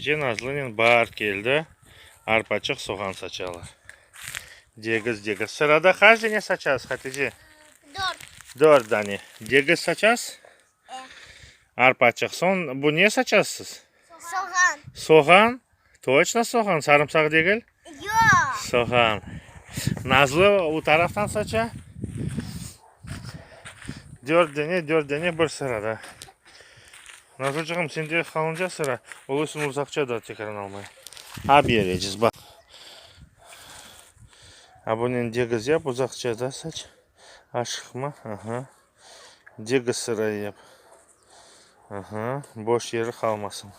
Hatice Nazlınen baar keldi, arpaçıq soğan saçalar. Degiz, degiz. Sırada qaç dane saçasız, Hatice? Dört. Dört dane. Degiz saçasız? E. Arpaçıq. Soñ bu ne saçasız? Soğan. Soğan? Toçno soğan, sarımsaq degil? Yoq. Soğan. Nazlı o taraftan saça. Dört dane, dört dane bir sırada. Nazlıcığım, sende qalınca sıra, oluysıñ uzaqça da tekrar almay. A bereciz, baq. A bunen degiz yap, uzaqça da saç. Aşıqma, aha. Degiz sıra yap. Aha, boş yeri qalmasın.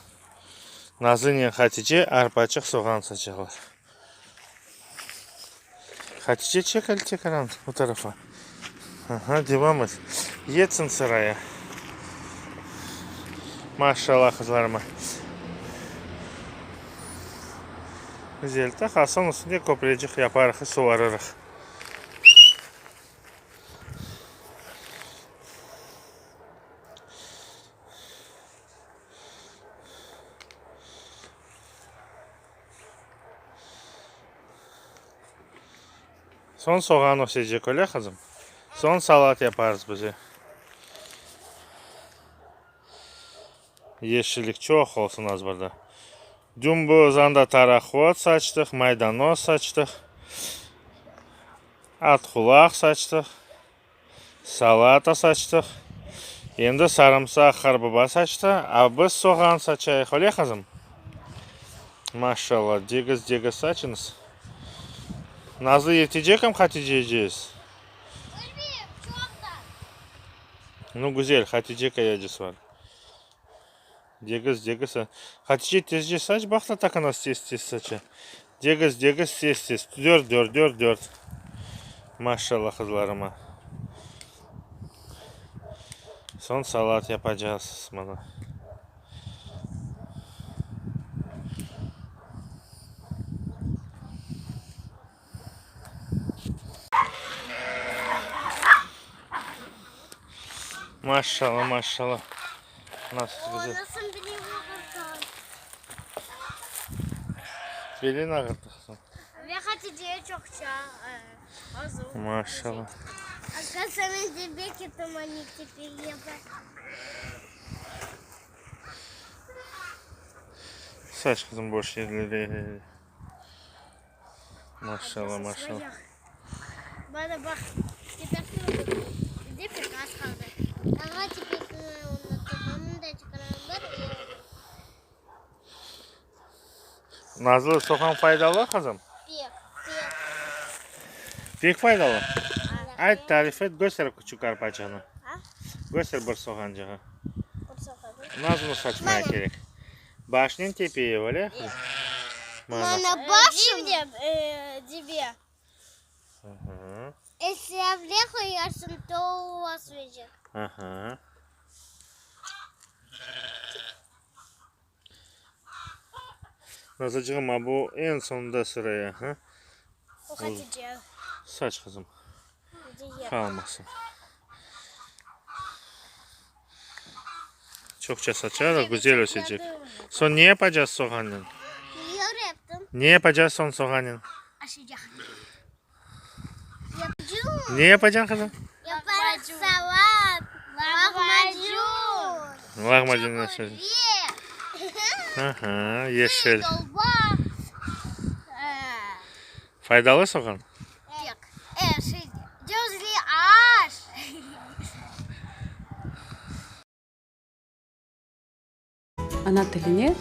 Nazlınen Hatice arpaçıq soğan saçalar. Hatice, çekil tekrar bu tarafa. Aha, devam et. Yetsin sıraya. Maşallah qızlarıma. Güzel. Daha soñ üstünde köprecik yaparıq, suvarırıq. Soñ soğan ösecek, öyle, qızım? Soñ salat yaparız bize. Yeşillik çoq olsun azbarda. Dün biz anda taraqot saçtıq, maydanoz saçtıq, atqulaq saçtıq. Salata saçtıq. Endi sarımsaq qarbaba saçtı. A biz soğan saçayıq, öyle, qızım? Maşallah, degiz-degiz saçıñız. Nazlı yetecekmi Haticeciz? Bilmeyim, çoqtan. Nu, güzel, Hatice kayacıs var. Degiz, degiz. Hatice, tezce saç, baq da taka nasıl tez-tez saça. Degiz, degiz, tez-tez. Dört, dört, dört, dört. Maşallah qızlarıma. Soñ salat yapacağız mına. Maşallah, maşallah. Nasıl güzel. Belin ağırtı qızım. Ve Hatice'ye çoqça Maşallah. Saç qızım boş yerleri. Maşallah, maşallah. Bana bak. Nazlı, soğan faydalı, qızım? Pek, pek. Pek faydalı? Ayt, tarif et, köster küçük arpaçığını. Köster bir soğancığı. Nazlını saçmaya kerek. Başnen tepeye, öyle? Mana başım. Dibe. Aha. Nazlıcığım, a bu eñ soñunda sıraya, ha? Saç, qızım, qalmasın. Çoqça saçarıq, güzel ösecek. Soñ ne yapacağız soğannen? Ne yapacağız soñ soğannen? Ne yapacañ, qızım? Yaparıq salat, lahmacun. Lahmacun nasıl? Aha, yeşil. Faydalı soğan? Pek. Cozli aş. Ana tiline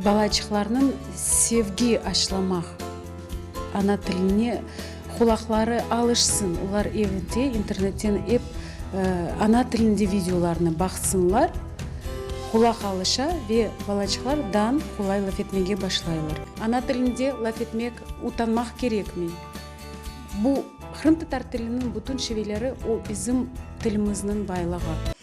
balaçıqlarnıñ sevgi aşlamaq, ana tiline qulaqları alışsın, olar evde internetten ep ana tilinde videolarnı baqsınlar, qulaq alışa ve balaçıqlar dan qolay laf etmege başlaylar. Ana tilinde laf etmek utanmaq kerekmey. Bu qırımtatar tiliniñ bütün şiveleri o bizim tilimizniñ baylığı.